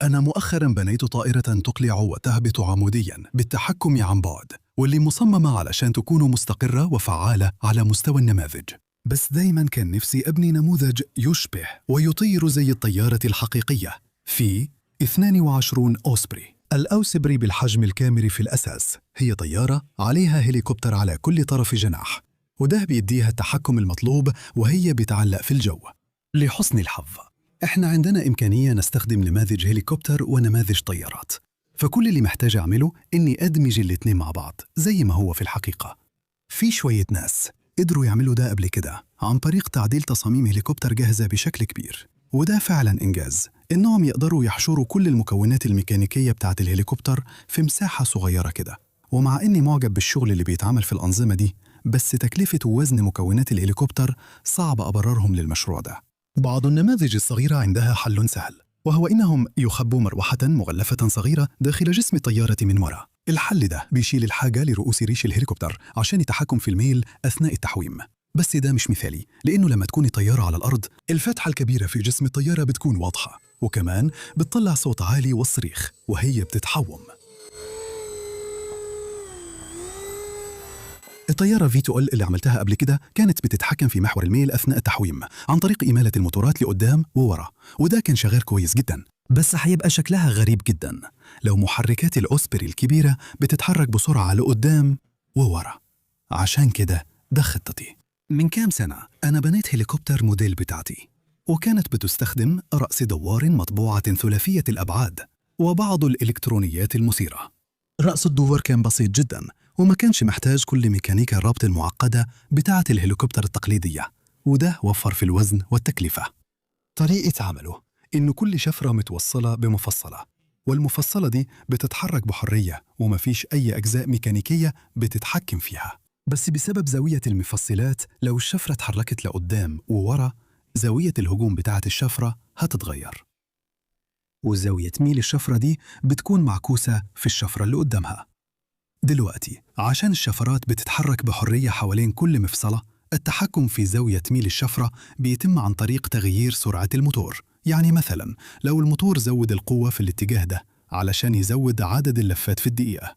أنا مؤخرا بنيت طائرة تقلع وتهبط عموديا بالتحكم عن بعد، واللي مصممة علشان تكون مستقرة وفعالة على مستوى النماذج. بس دايما كان نفسي أبني نموذج يشبه ويطير زي الطيارة الحقيقية في 22 أوسبري. الأوسبري بالحجم الكامل في الأساس هي طيارة عليها هليكوبتر على كل طرف جناح، وده بيديها التحكم المطلوب وهي بتعلق في الجو. لحسن الحظ احنا عندنا إمكانية نستخدم نماذج هليكوبتر ونماذج طيارات، فكل اللي محتاج أعمله إني أدمج الاتنين مع بعض زي ما هو في الحقيقة. في شوية ناس قدروا يعملوا ده قبل كده عن طريق تعديل تصاميم هليكوبتر جاهزة بشكل كبير، وده فعلا إنجاز إنهم يقدروا يحشروا كل المكونات الميكانيكية بتاعة الهليكوبتر في مساحة صغيرة كده. ومع إني معجب بالشغل اللي بيتعمل في الأنظمة دي، بس تكلفة ووزن مكونات الهليكوبتر صعب أبررهم للمشروع ده. بعض النماذج الصغيرة عندها حل سهل، وهو إنهم يخبوا مروحة مغلفة صغيرة داخل جسم الطيارة من وراء. الحل ده بيشيل الحاجة لرؤوس ريش الهليكوبتر عشان التحكم في الميل أثناء التحويم. بس ده مش مثالي، لأنه لما تكون الطيارة على الأرض الفتحة الكبيرة في جسم الطيارة بتكون واضحة، وكمان بتطلع صوت عالي وصريخ وهي بتتحوم. الطيارة V2L اللي عملتها قبل كده كانت بتتحكم في محور الميل أثناء التحويم عن طريق إمالة الموتورات لقدام وورا، وده كان شغال كويس جدا. بس هيبقى شكلها غريب جدا لو محركات الأوسبري الكبيرة بتتحرك بسرعة لقدام وورا. عشان كده ده خطتي. من كام سنة أنا بنيت هليكوبتر موديل بتاعتي، وكانت بتستخدم رأس دوار مطبوعة ثلاثية الأبعاد وبعض الإلكترونيات المثيرة. رأس الدوار كان بسيط جدا وما كانش محتاج كل ميكانيكا الربط المعقدة بتاعة الهليكوبتر التقليدية، وده وفر في الوزن والتكلفة. طريقة عمله إن كل شفرة متوصلة بمفصلة، والمفصلة دي بتتحرك بحرية ومفيش أي أجزاء ميكانيكية بتتحكم فيها. بس بسبب زاوية المفصلات لو الشفرة اتحركت لقدام وورا، زاوية الهجوم بتاعة الشفرة هتتغير، وزاوية ميل الشفرة دي بتكون معكوسة في الشفرة اللي قدامها. دلوقتي عشان الشفرات بتتحرك بحرية حوالين كل مفصلة، التحكم في زاوية ميل الشفرة بيتم عن طريق تغيير سرعة الموتور. يعني مثلا لو الموتور زود القوة في الاتجاه ده علشان يزود عدد اللفات في الدقيقة،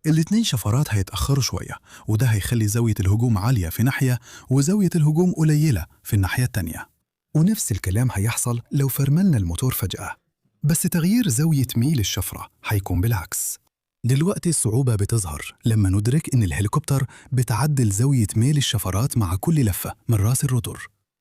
الاتنين شفرات هيتأخروا شوية، وده هيخلي زاوية الهجوم عالية في ناحية وزاوية الهجوم قليلة في الناحية التانية. ونفس الكلام هيحصل لو فرملنا الموتور فجأة، بس تغيير زاوية ميل الشفرة هيكون بالعكس. دلوقتي الصعوبة بتظهر لما ندرك إن الهليكوبتر بتعدل زاوية ميل الشفرات مع كل لفة من راس ال rotor.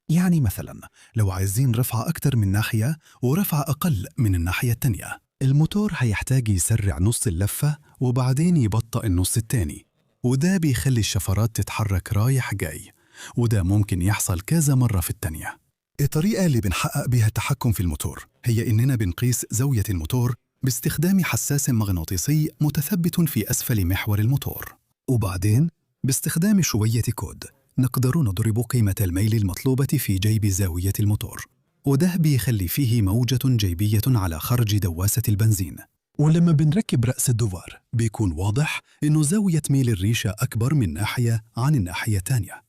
يعني مثلا لو عايزين رفعة أكتر من ناحية ورفعة أقل من الناحية التانية، الموتور هيحتاج يسرع نص اللفة وبعدين يبطئ النص التاني، وده بيخلي الشفرات تتحرك رايح جاي، وده ممكن يحصل كذا مرة في التانية. الطريقة اللي بنحقق بيها التحكم في الموتور هي إننا بنقيس زاوية الموتور باستخدام حساس مغناطيسي متثبت في أسفل محور الموتور، وبعدين باستخدام شوية كود نقدر نضرب قيمة الميل المطلوبة في جيب زاوية الموتور، وده بيخلي فيه موجة جيبية على خرج دواسة البنزين. ولما بنركب رأس الدوار بيكون واضح إنه زاوية ميل الريشة أكبر من ناحية عن الناحية الثانية.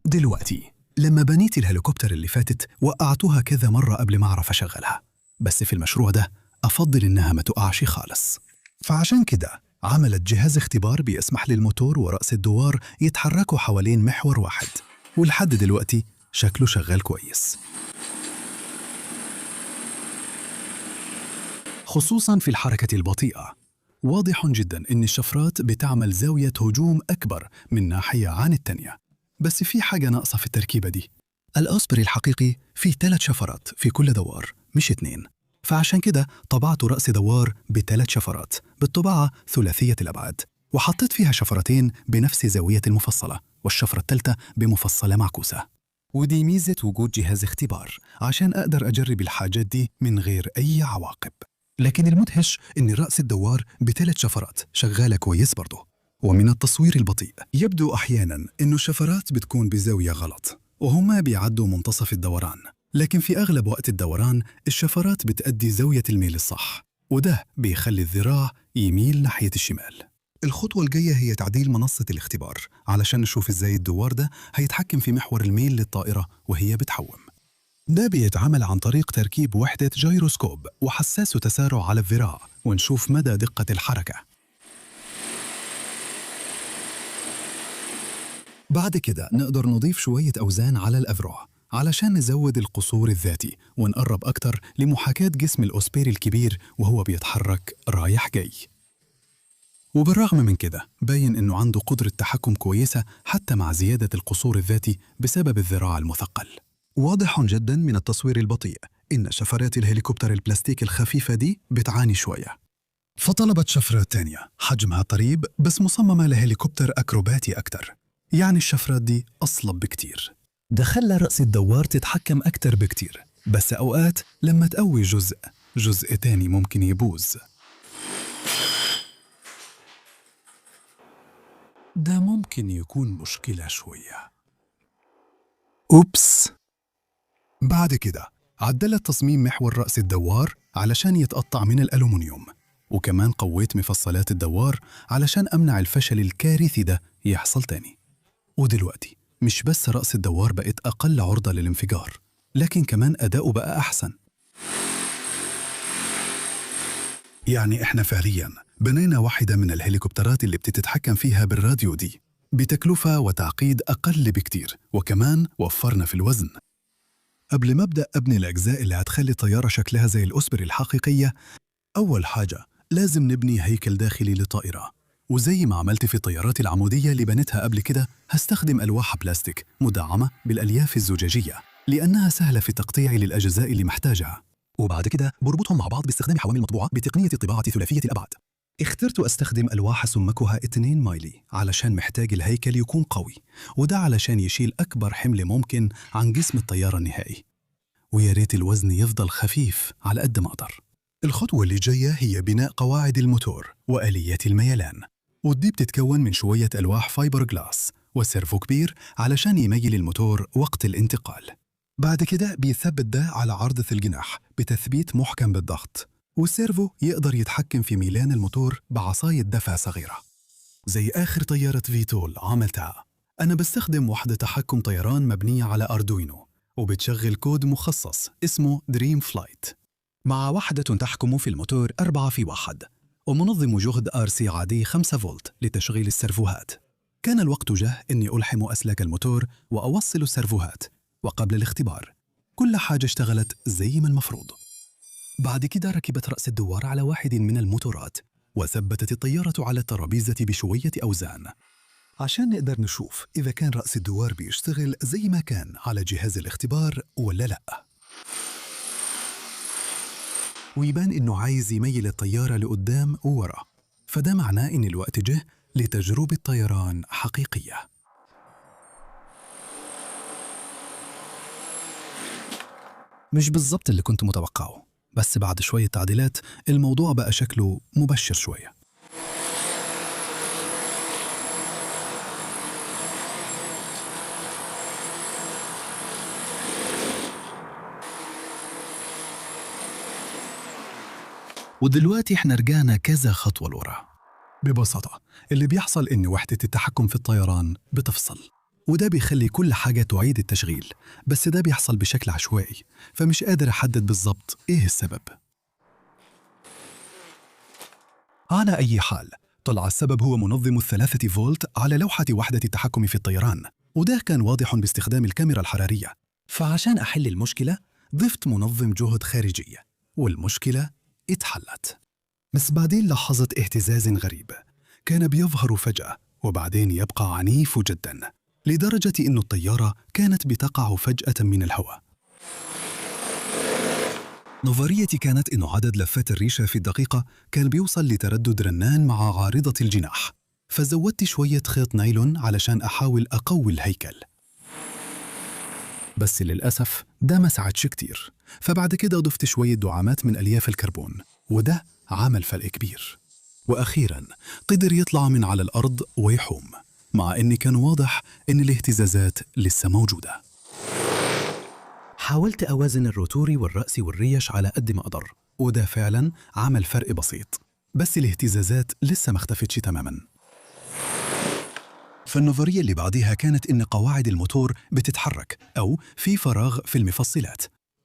دلوقتي لما بنيت الهليكوبتر اللي فاتت وقعتها كذا مرة قبل ما أعرف أشغلها، بس في المشروع ده أفضل إنها ما تقعش خالص. فعشان كده عملت جهاز اختبار بيسمح للموتور ورأس الدوار يتحركوا حوالين محور واحد، ولحد دلوقتي شكله شغال كويس، خصوصا في الحركة البطيئة. واضح جدا إن الشفرات بتعمل زاوية هجوم أكبر من ناحية عن التانية، بس في حاجة ناقصة في التركيبة دي. الأوسبري الحقيقي فيه 3 شفرات في كل دوار مش 2، فعشان كده طبعت رأس دوار ب3 شفرات بالطباعة ثلاثية الأبعاد، وحطيت فيها شفرتين بنفس زاوية المفصلة والشفرة الثالثة بمفصلة معكوسة. ودي ميزة وجود جهاز اختبار عشان أقدر أجرب الحاجات دي من غير أي عواقب. لكن المدهش إن رأس الدوار ب3 شفرات شغالة كويس برضه. ومن التصوير البطيء يبدو أحياناً إنه الشفرات بتكون بزاوية غلط وهما بيعدوا منتصف الدوران، لكن في أغلب وقت الدوران الشفرات بتأدي زاوية الميل الصح، وده بيخلي الذراع يميل ناحية الشمال. الخطوة الجاية هي تعديل منصة الاختبار علشان نشوف إزاي الدوار ده هيتحكم في محور الميل للطائرة وهي بتحوم. ده بيتعمل عن طريق تركيب وحدة جيروسكوب وحساس تسارع على الذراع، ونشوف مدى دقة الحركة. بعد كده نقدر نضيف شوية أوزان على الأذرع علشان نزود القصور الذاتي ونقرب أكتر لمحاكاة جسم الأوسبيري الكبير وهو بيتحرك رايح جاي. وبالرغم من كده باين إنه عنده قدرة تحكم كويسة حتى مع زيادة القصور الذاتي بسبب الذراع المثقل. واضح جدا من التصوير البطيء إن شفرات الهليكوبتر البلاستيك الخفيفة دي بتعاني شوية، فطلبت شفرات تانية حجمها قريب بس مصممة لهليكوبتر أكروباتي أكتر، يعني الشفرات دي أصلب بكتير. ده خلى رأس الدوار تتحكم أكتر بكتير، بس أوقات لما تقوي جزء تاني ممكن يبوظ. ده ممكن يكون مشكلة شوية. أوبس. بعد كده عدلت تصميم محور رأس الدوار علشان يتقطع من الألومنيوم، وكمان قويت مفصلات الدوار علشان أمنع الفشل الكارثي ده يحصل تاني. ودلوقتي مش بس رأس الدوار بقت أقل عرضة للانفجار، لكن كمان أداؤه بقى أحسن. يعني إحنا فعلياً بنينا واحدة من الهليكوبترات اللي بتتحكم فيها بالراديو دي بتكلفة وتعقيد أقل بكتير، وكمان وفرنا في الوزن. قبل ما أبدأ أبني الأجزاء اللي هتخلي الطيارة شكلها زي الأوسبري الحقيقية، أول حاجة لازم نبني هيكل داخلي للطائرة. وزي ما عملت في الطيارات العمودية اللي بنيتها قبل كده، هستخدم ألواح بلاستيك مدعمة بالألياف الزجاجية لأنها سهلة في التقطيع للأجزاء اللي محتاجها. وبعد كده بربطهم مع بعض باستخدام حوامل مطبوعة بتقنية الطباعة ثلاثية الأبعاد. اخترت أستخدم ألواح سمكها 2 مايلي علشان محتاج الهيكل يكون قوي، وده علشان يشيل أكبر حمل ممكن عن جسم الطيارة النهائي، ويا ريت الوزن يفضل خفيف على قد ما أقدر. الخطوة اللي جاية هي بناء قواعد الموتور وآليات الميلان، ودي بتتكون من شوية ألواح فايبر جلاس وسيرفو كبير علشان يميل الموتور وقت الانتقال. بعد كده بيثبت ده على عرضة الجناح بتثبيت محكم بالضغط، والسيرفو يقدر يتحكم في ميلان الموتور بعصاية دفع صغيرة. زي آخر طيارة VTOL عملتها، أنا بستخدم وحدة تحكم طيران مبنية على أردوينو، وبتشغل كود مخصص اسمه Dreamflight، مع وحدة تحكم في الموتور 4 في 1، ومنظم جهد RC عادي 5 فولت لتشغيل السيرفوهات. كان الوقت جه إني ألحم أسلاك الموتور وأوصل السيرفوهات، وقبل الاختبار كل حاجة اشتغلت زي ما المفروض. بعد كده ركبت رأس الدوار على واحد من الموتورات، وثبتت الطيارة على الترابيزة بشوية أوزان عشان نقدر نشوف إذا كان رأس الدوار بيشتغل زي ما كان على جهاز الاختبار ولا لأ. ويبان إنه عايز يميل الطيارة لقدام وورا، فده معناه إن الوقت جه لتجربة طيران حقيقية. مش بالظبط اللي كنت متوقعه، بس بعد شوية تعديلات الموضوع بقى شكله مبشر شوية. ودلوقتي احنا رجعنا كذا خطوة لورا. ببساطة اللي بيحصل إن وحدة التحكم في الطيران بتفصل، وده بيخلي كل حاجة تعيد التشغيل، بس ده بيحصل بشكل عشوائي، فمش قادر أحدد بالظبط إيه السبب. على أي حال طلع السبب هو منظم 3 فولت على لوحة وحدة التحكم في الطيران، وده كان واضح باستخدام الكاميرا الحرارية. فعشان أحل المشكلة ضفت منظم جهد خارجي، والمشكلة اتحلت. بس بعدين لاحظت اهتزاز غريب كان بيظهر فجأة وبعدين يبقى عنيف جدا، لدرجة إن الطيارة كانت بتقع فجأة من الهواء. نظريتي كانت إن عدد لفات الريشة في الدقيقة كان بيوصل لتردد رنان مع عارضة الجناح، فزودت شوية خيط نايلون علشان أحاول أقوي الهيكل. بس للأسف ده ما ساعدش كتير، فبعد كده ضفت شوية دعامات من ألياف الكربون، وده عمل فرق كبير. وأخيراً قدر يطلع من على الأرض ويحوم، مع إن كان واضح إن الاهتزازات لسه موجودة. حاولت أوازن الروتوري والرأس والريش على قد ما أقدر، وده فعلاً عمل فرق بسيط، بس الاهتزازات لسه ما اختفتش تماماً. فالنظرية اللي بعديها كانت إن قواعد الموتور بتتحرك أو في فراغ في المفصلات،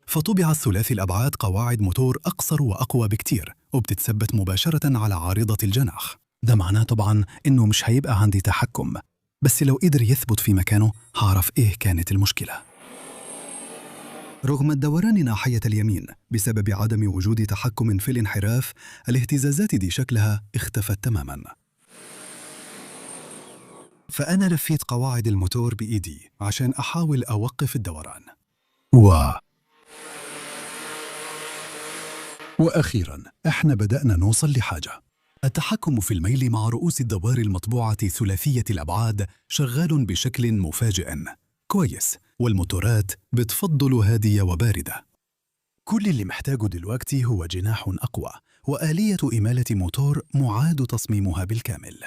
فطبع الثلاثي الأبعاد قواعد موتور أقصر وأقوى بكتير، وبتتثبت مباشرة على عارضة الجناح. ده معناه طبعا إنه مش هيبقى عندي تحكم، بس لو قدر يثبت في مكانه هعرف إيه كانت المشكلة. رغم الدوران ناحية اليمين بسبب عدم وجود تحكم في الانحراف، الاهتزازات دي شكلها اختفت تماما. فأنا لفيت قواعد الموتور بإيدي عشان أحاول أوقف الدوران. وأخيراً إحنا بدأنا نوصل لحاجة. التحكم في الميل مع رؤوس الدوار المطبوعة ثلاثية الأبعاد شغال بشكل مفاجئ كويس، والموتورات بتفضل هادية وباردة. كل اللي محتاجه دلوقتي هو جناح أقوى وآلية إمالة موتور معاد تصميمها بالكامل.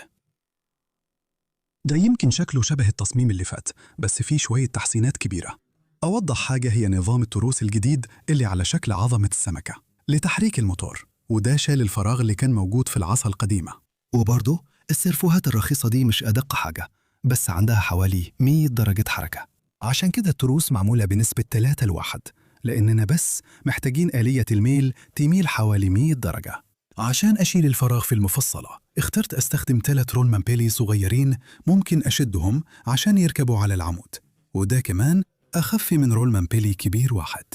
ده يمكن شكله شبه التصميم اللي فات، بس فيه شوية تحسينات كبيرة. أوضح حاجة هي نظام التروس الجديد اللي على شكل عظمة السمكة لتحريك الموتور، وده شال الفراغ اللي كان موجود في العصا القديمة. وبرضه السيرفوهات الرخيصة دي مش أدق حاجة، بس عندها حوالي 100 درجة حركة. عشان كده التروس معمولة بنسبة 3 ل1، لأننا بس محتاجين آلية الميل تميل حوالي 100 درجة. عشان أشيل الفراغ في المفصلة اخترت أستخدم 3 رولمان بيلي صغيرين ممكن أشدهم عشان يركبوا على العمود، وده كمان أخف من رولمان بيلي كبير واحد.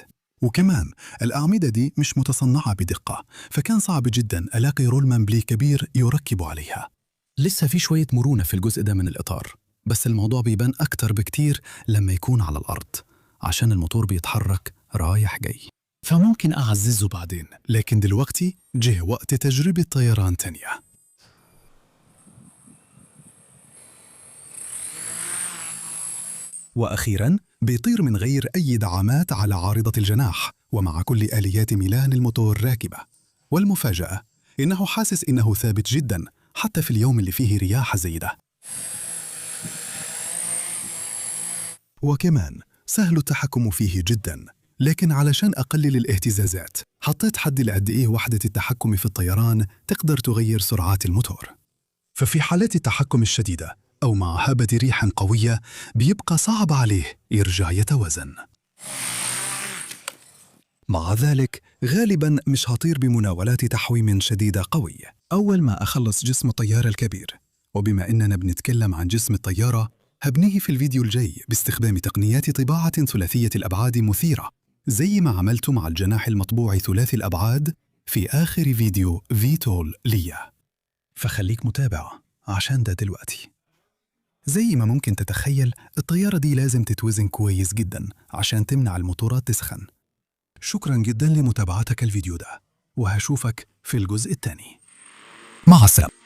وكمان الأعمدة دي مش متصنعة بدقة، فكان صعب جدا ألاقي رولمان بلي كبير يركب عليها. لسه في شوية مرونة في الجزء ده من الإطار، بس الموضوع بيبان أكتر بكتير لما يكون على الأرض، عشان الموتور بيتحرك رايح جاي، فممكن أعززه بعدين. لكن دلوقتي جه وقت تجربة طيران تانية. وأخيراً بيطير من غير أي دعامات على عارضة الجناح، ومع كل آليات ميلان الموتور راكبة. والمفاجأة إنه حاسس إنه ثابت جداً حتى في اليوم اللي فيه رياح زيدة. وكمان سهل التحكم فيه جداً، لكن علشان أقلل الاهتزازات حطيت حد لقد إيه وحدة التحكم في الطيران تقدر تغير سرعات الموتور. ففي حالات التحكم الشديدة أو مع هبة ريح قوية بيبقى صعب عليه يرجع يتوازن. مع ذلك غالباً مش هطير بمناولات تحويم شديدة قوية أول ما أخلص جسم الطيارة الكبير. وبما إننا بنتكلم عن جسم الطيارة، هبنيه في الفيديو الجاي باستخدام تقنيات طباعة ثلاثية الأبعاد مثيرة، زي ما عملت مع الجناح المطبوع ثلاثي الأبعاد في آخر فيديو VTOL ليا. فخليك متابع عشان ده دلوقتي. زي ما ممكن تتخيل، الطيارة دي لازم تتوزن كويس جدا عشان تمنع الموتورات تسخن. شكرا جدا لمتابعتك الفيديو ده، وهشوفك في الجزء الثاني. مع السلامة.